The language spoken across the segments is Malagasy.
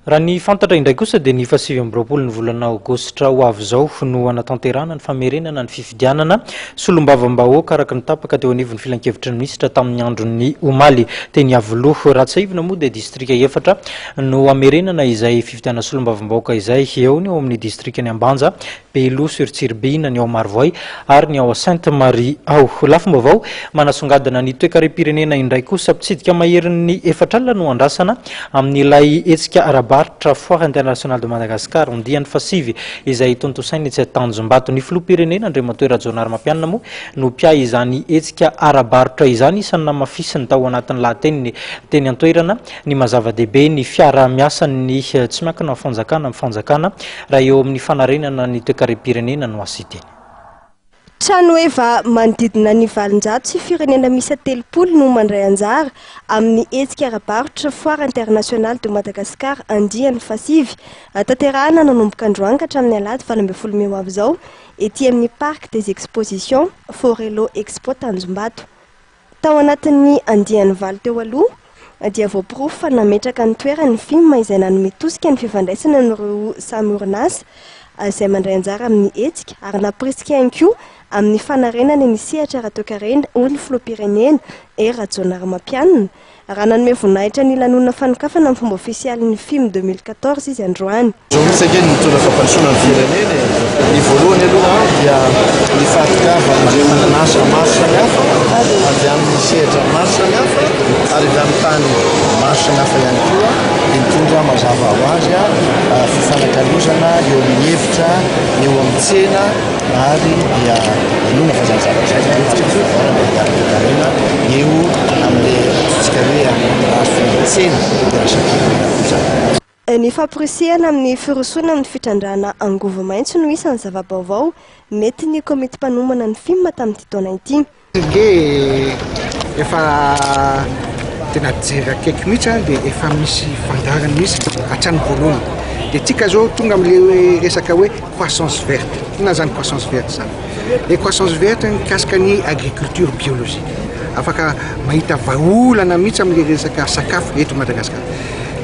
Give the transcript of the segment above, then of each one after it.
Raha ny fantatra indray kosa dia ny faha 29 ny volana aogositra ho avy izao no hanatanterahana ny famerenana ny fifidianana solombavambahoaka araka ny tapaka teo anivon'ny filankevitry ny minisitra tamin'ny andron'ny omaly teny Iavoloha. Raha tsiahivina moa dia distrika efatra no hamerenana izay fifidianana solombavambahoaka izay, eo ny ao amin'ny distrikan'i Ambanja, Belo sur Tsiribihina, ny ao Marovoay ary ny ao Sainte Marie ao. Lafim-baovao manasongadina ny toekarem-pirenena indray kosa, mpitsidika maherin'ny 40 no andrasana amin'ilay hetsika ara-barotra Foire Internationale de Madagascar andiany fahasivy izay tontosaina etsy Tanjombato. Ny filoham-pirenena Andriamatoa Rajaonarimampianina moa no mpiahy izany hetsika ara-barotra izany. Isan'ny namafisiny tao anatin'ny lahateniny teny an-toerana ny maha zava-dehibe ny fiaraha-miasan'ny tsy miankina amin'ny fanjakana amin'ny fanjakana raha eo amin'ny fanarenana ny toekarem-pirenena no asian-teny. Trano heva manodidina ny 800 sy firenena miisa 30 no mandray anjara amin'ny hetsika ara-barotra Foire Internationale de Madagascar andiany fahasivy tanterahina nanomboka androany ka hatramin'ny alahady 18 mey ho avy izao ety amin'ny Parc des Expositions Forello Expo Tanjombato. Tao anatin'ny andiany valo teo aloha dia voaporofo fa nametraka ny toerany ny FIM izay nanome tosika ny fifandraisana amin'ireo samy orinasa izay mandray anjara amin'ny hetsika ary nampirisika ihany koa amin'ny fanarenana ny sehatra ara-toekarena hoy ny filoham-pirenena Hery Rajaonarimampianina raha nanome voninahitra ny lanonana fanokafana amin'ny fomba ofisialy ny FIM 2014 izy androany. Izao mihitsy ange no mitondra fampandrosoana ny firenena e! Ny voalohany aloha dia ny fahatongavan'ireo orinasa maro samihafa avy amin'ny sehatra maro samihafa ary avy amin'ny tany maro samihafa ihany koa dia mitondra mazava ho azy fifanakalozana eo amin'ny hevitra, eo amin'ny tsena ary dia inoana fa izany zavatra izany dia hiditra fivoarana ara-toekarena eo amin'ilay antsointsika hoe amin'ny lafiny tsena iraisam-pirenena koa izany. Ny famporisihana amin'ny firosoana amin'ny fitrandrahana angovo maitso no isan'ny zava-baovao nentin'ny komity mpanomana ny FIM tamin'ity taona ity. Nge efa tena jery akaiky mihitsy an, dia efa misy fandaharana mihitsy hatrany voalohany. Dia tsika zao tonga amin'le resaka hoe croissance verte. Inona zany croissance verte zany? Le croissance verte mikasika ny agriculture biologique. Afaka mahita vahaolana mihitsy amin'le resaka sakafo eto Madagasikara.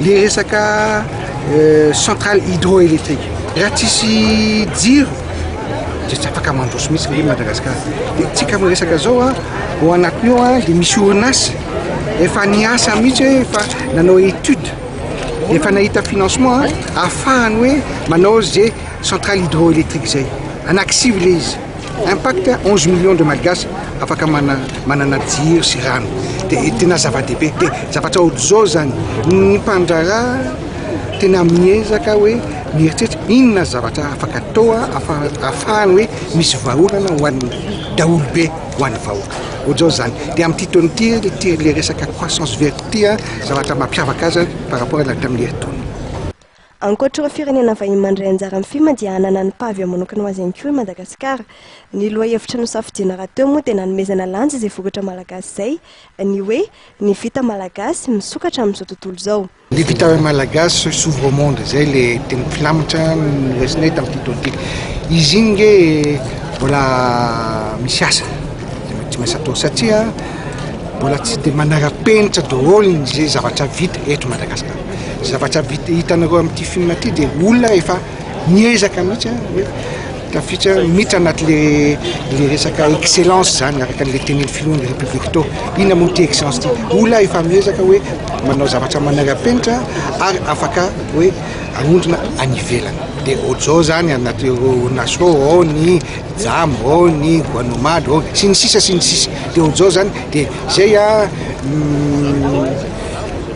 Le resaka centrale hydroélectrique, raha tsisy jiro dia tsy afaka mandroso mihitsy nge Madagasikara. Dia tsika miresaka zao a, ao anatiny ao a dia misy orinasa efa niasa mihitsy hoe efa nanao étude, efa nahita financement a, ahafahany hoe manao ze centrale hydroélectrique zay, anaky sivy le izy. Impact 11 millions de malgaches afaka manana jiro sy rano dia tena zava-dehibe dia zavatra ohatr'izao zany ny mpandraharaha tena miezaka hoe mieritreritra inona zavatra afaka atao ahafahany hoe misy vahaolana ho an'ny daholobe ho an'ny vahoaka ohatr'izao zany dia amin'ity taona ity ity le resaka croissance verte ity a zavatra mampiavaka azy par rapport ilay tamin'ny herintaona. Ankoatra ireo firenena vahiny mandray anjara amin'ny FIM dia hanana ny pavillon manokana ho azy ihany koa i Madagasikara. Ny lohahevitra nosafidiana rahateo moa dia nanomezana lanja izay vokatra malagasy izay, ny hoe, ny vita malagasy, misokatra amin'izao tontolo izao. Ny vita malagasy s'ouvre au monde, izay ilay teny filamatra noraisinay tamin'ity taona ity. Izy iny nge mbola misy asa tsy maintsy atao satria mbola tsy dia manara-penitra daholo izay zavatra vita eto Madagasikara. Zavatra vita hitanareo amin'ity film ity dia olona efa miezaka mihitsy hoe tafiditra miditra anaty le le resaka excellence zany araka an'le tenin'ny filohan'ny république teo. Inona moa ity excellence ity? Olona efa miezaka hoe manao zavatra manara-penitra ary afaka hoe aondrina any ivelany. Dia ohatr'izao zany anaty orinasa ao, ao ny Jam, ao ny Guanomad, ao sy ny sisa sy ny sisa. Dia ohatr'izao zany dia zay a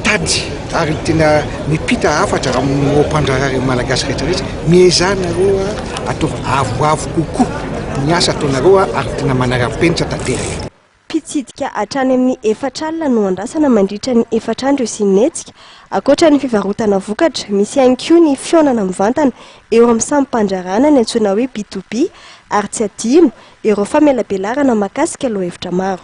Tady ary tena mipita hafatra amin'ireo mpandraharaha malagasy rehetra rehetra, miezaha nareo ataovy avoavo kokoa ny asa ataonareo ary tena manara-penitra tanteraka. Mpitsidika hatrany amin'ny 40 no andrasana mandritra ny efatra andro hisian'ny hetsika. Ankoatra ny fivarotana vokatra, misy ihany koa ny fihaonana mivantana eo amin'ny samy mpandraharaha na ny antsoina hoe B to B ary tsy adino ireo famelabelarana mahakasika lohahevitra maro.